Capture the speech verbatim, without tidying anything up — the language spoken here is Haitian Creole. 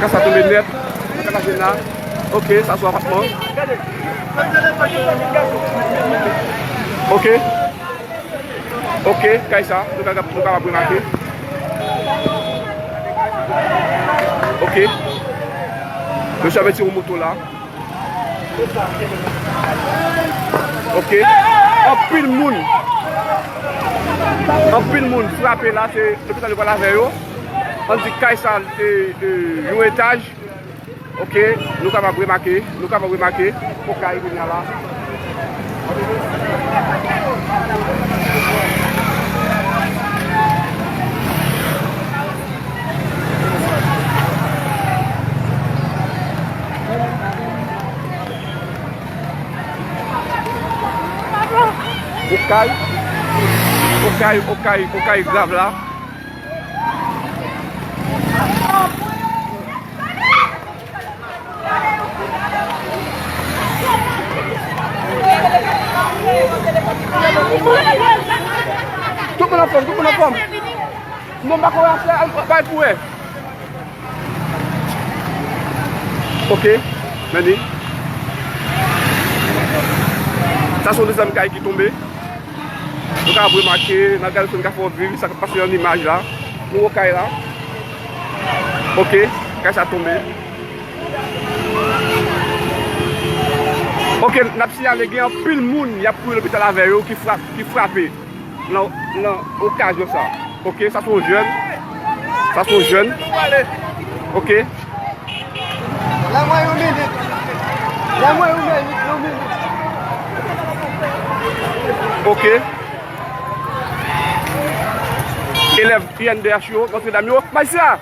Kay sa tonbe nèt nan Katavena. Ok, sa se yon apatman. Ok. Ok, kay sa, nou ka, nou kapab remake. Ok. Mesye ap retire yon moto la. Ok. Anpil moun. Anpil moun frape la, se lopital yo pral avè yo. Ann di kay sa, e, e, yon etaj. Ok, nou kapab remake, nou kapab remake, okay, kounye a la. Okay, okay, okay, okay, grav la. Tout moun anfòm, tout moun anfòm. Non, m pa kwè a fè, al bay pou wè. Ok, men li. Sa se yon dezyèm kay ki tonbe. Nou ka remake, n ap gade si n ka fè w viv sa k ap pase nan imaj la. Nou wè kay la. Ok, kay sa tonbe. Ok, n ap siyale gen anpil moun y ap kouri lopital avè yo ki frap, ki frape nan, nan okazyon sa. Ok, sa se yon jèn. Sa se yon jèn. Ok. Lè mwen yon minit. Lè mwen yon minit, yon minit. Ok. Elèv I N D H yo, Notre Dame yo. Majistra!